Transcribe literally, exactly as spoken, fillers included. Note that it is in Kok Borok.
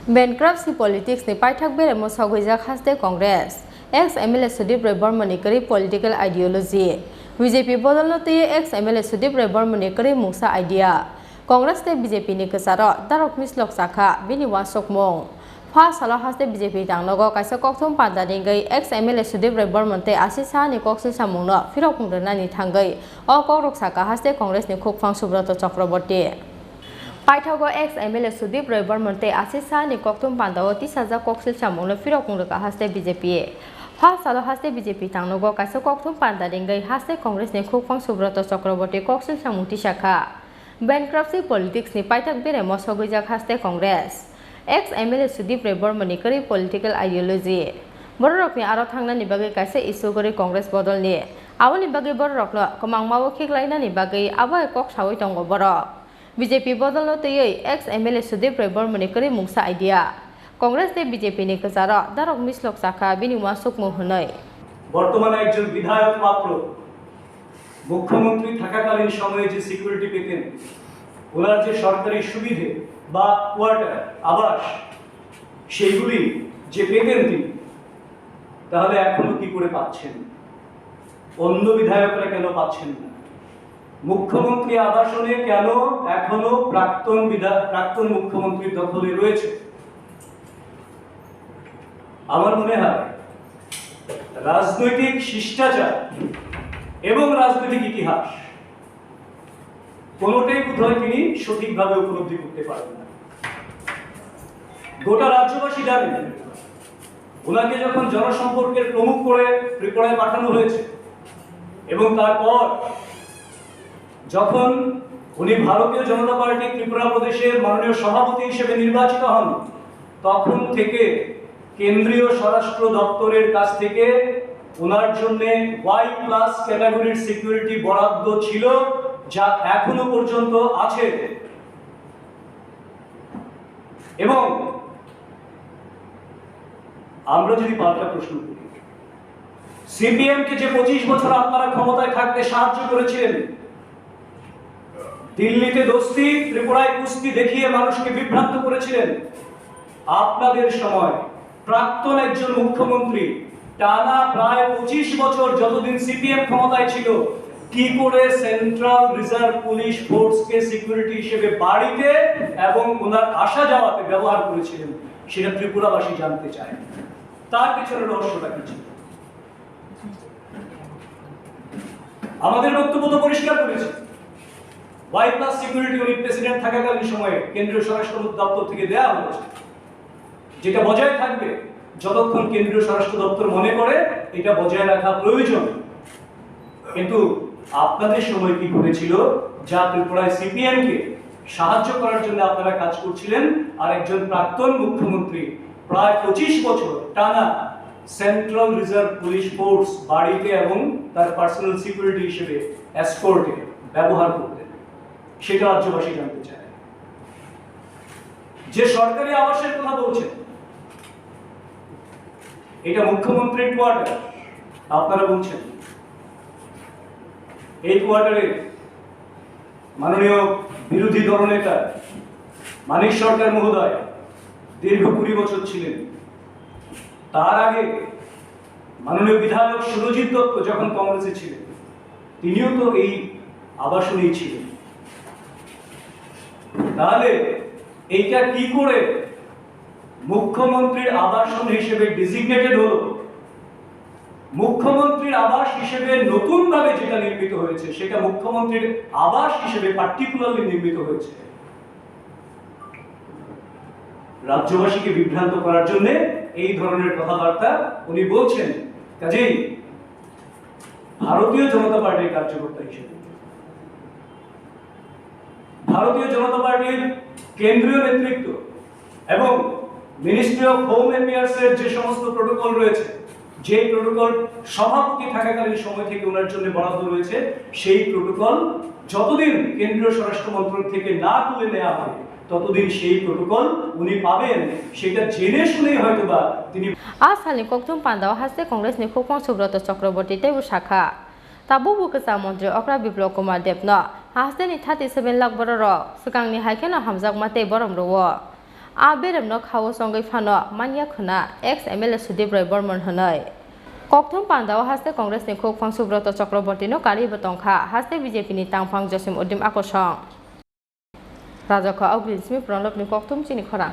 Bankruptcy politics ni paithak beremo sogwijak haste Congress. Ex M L A Sudip Roy Bormani kwrwi political ideology. B J P bodolno twiwi ex M L A Sudip Roy Bormani kwrwi mungsa idea. Congress tei B J P ni kwcharo darok mislok chakha bini uansukmung. Pha salo haste B J P tangnogo kaisa kokthum panda ringwi ex M L A Sudip Roy Bormani tei Ashish Saha ni koksil samungno phirok rwnani thangwi o kokrok saka haste Congress ni khukphang Subroto Chakraborty. Paithago ex M L A Sudip Roy Bormon tei Ashish Saha ni kokthum pandao tisajak koksil samungno phirok wng rwkha haste B J P. Pha salo haste B J P tangnogo kaisa kokthum panda ringwi haste Congress ni khukphang Subroto Chakraborty koksil samung tisakha. Bankruptcy politics ni paithak beremo sogwijak haste Congress. Ex M L A Sudip Roy Bormon ni kwrwi political ideology. Bororokni aro thangnani bagwi kaisa issue kwrwi Congress bodolni. Aboni bagwi bororokno kwmangmao khiklainani bagwi abo hai kok saui tongo borok. B J P bodolno twiwi ex M L A Sudip Roy Bormani kwrwi mungsa idea. Congress tei B J P ni kwcharo darok mislok chakha bini uansukmung hwnwi. বর্তমানে একজন বিধায়ক মাত্র, মুখ্যমন্ত্রী থাকাকালীন সময়ে যে সিকিউরিটি পেতেন, ওনার যে সরকারি সুবিধে বা কোয়ার্টার, আবাস, সেইগুলি যে পেতেন তিনি, তাহলে এখনো কি করে পাচ্ছেন? অন্য বিধায়করা কেন পাচ্ছেন না? মুখ্যমন্ত্রী আবাসনে কেন এখনো প্রাক্তন বিধা-, প্রাক্তন মুখ্যমন্ত্রীর দখলে রয়েছে? আমার মনে হয় রাজনৈতিক শিষ্টাচার এবং রাজনৈতিক ইতিহাস কোনোটাই বোধহয় তিনি সঠিকভাবে উপলব্ধি করতে পারেন না। গোটা রাজ্যবাসী জানেন, ওনাকে যখন জনসম্পর্কের প্রমুখ করে ত্রিপুরায় পাঠানো হয়েছে এবং তারপর যখন উনি ভারতীয় জনতা পার্টি ত্রিপুরা প্রদেশের মাননীয় সভাপতি হিসেবে নির্বাচিত হন, তখন থেকে কেন্দ্রীয় স্বরাষ্ট্র দপ্তরের কাছ থেকে ওনার জন্য ওয়াই প্লাস ক্যাটাগরির সিকিউরিটি বরাদ্দ ছিল, যা এখনো পর্যন্ত আছে। এবং আমরা যদি পাল্টা প্রশ্ন করি, সিপিএম কে যে পঁচিশ বছর আপনারা ক্ষমতায় থাকতে সাহায্য করেছিলেন, দিল্লিতে দোস্তি, ত্রিপুরায় কুস্তি দেখিয়ে মানুষকে বিভ্রান্ত করেছিলেন, আপনাদের সময় প্রাক্তন একজন মুখ্যমন্ত্রী টানা প্রায় পঁচিশ বছর যতদিন সিপিএম ক্ষমতায় ছিল, কি করে সেন্ট্রাল রিজার্ভ পুলিশ ফোর্সকে সিকিউরিটি হিসেবে বাড়িতে এবং ওনার আসা যাওয়াতে ব্যবহার করেছিলেন, সেটা ত্রিপুরাবাসী জানতে চায়। তার পিছনে রহস্যটা কি ছিল? আমাদের বক্তব্য তো পরিষ্কার করেছি, ওয়াই প্লাস সিকিউরিটি উনি প্রেসিডেন্ট থাকাকালীন সময়ে কেন্দ্রীয় স্বরাষ্ট্র দপ্তর থেকে দেওয়া হয়েছে। যেটা বজায় থাকবে যতক্ষণ কেন্দ্রীয় স্বরাষ্ট্র দপ্তর মনে করে এটা বজায় রাখা প্রয়োজন। কিন্তু আপনাদের সময় কি ঘটেছিল, যা ত্রিপুরায় সিপিএম কে সাহায্য করার জন্য আপনারা কাজ করছিলেন, আর একজন প্রাক্তন মুখ্যমন্ত্রী প্রায় পঁচিশ বছর টানা সেন্ট্রাল রিজার্ভ পুলিশ ফোর্স বাড়িতে এবং তার পার্সোনাল সিকিউরিটি হিসেবে এসকর্টে ব্যবহার করতেন, সেটা রাজ্যবাসী জানতে চায়। যে সরকারি আবাসের কথা বলছেন, এটা মুখ্যমন্ত্রীর কোয়ার্টার, আপনারা বলছেন এই কোয়ার্টারে মাননীয় বিরোধী দলনেতা মানিক সরকার মহোদয় দীর্ঘ কুড়ি বছর ছিলেন। তার আগে মাননীয় বিধায়ক সুরজিৎ দত্ত যখন কংগ্রেসে ছিলেন, তিনিও তো এই আবাসনেই ছিলেন। তাহলে এইটা কি করে মুখ্যমন্ত্রীর আবাসন হিসেবে ডেজিগনেটেড হলো? মুখ্যমন্ত্রীর আবাস হিসেবে নতুনভাবে যেটা নির্মিত হয়েছে, সেটা মুখ্যমন্ত্রীর আবাস হিসেবে পার্টিকুলারলি নির্মিত হয়েছে। রাজ্যবাসীকে বিভ্রান্ত করার জন্য এই ধরনের কথাবার্তা উনি বলছেন। কাজেই ভারতীয় জনতা পার্টির কার্যকর্তা হিসেবে ভারতীয় জনতা পার্টির কেন্দ্রীয় নেতৃত্ব এবং মিনিস্ট্রি অফ হোম অ্যাফেয়ার্স এর যে সমস্ত প্রোটোকল রয়েছে, যে প্রোটোকল সভাপতি থাকাকালীন সময় থেকে ওনার জন্য বরাদ্দ রয়েছে, সেই প্রোটোকল যতদিন কেন্দ্রীয় স্বরাষ্ট্র মন্ত্রক থেকে না তুলে নেওয়া হয়, ততদিন সেই প্রোটোকল উনি পাবেন। সেটা জেনে শুনেই হয়তো বা তিনি A salni kokthum pandao haste Congress ni khukphang Subroto Chakraborty teibo sakha. Tabukbo kwcham montri okra Biplab Kumar Debno hasteni thirty seven lakh bororok swkangni hai kheno hamjakma tei borom rwo. A beremno khao chongwi phano manya khwna ex M L A Sudip Roy Bormon hwnwi. Kokthum pandao haste Congress ni khuk Phangsubroto Chakraborty no karwi bo tongkha, haste B J P ni tangphang Josim Uddin Akosong. Rajakha August Simi Pranab ni kokthum chini khorang.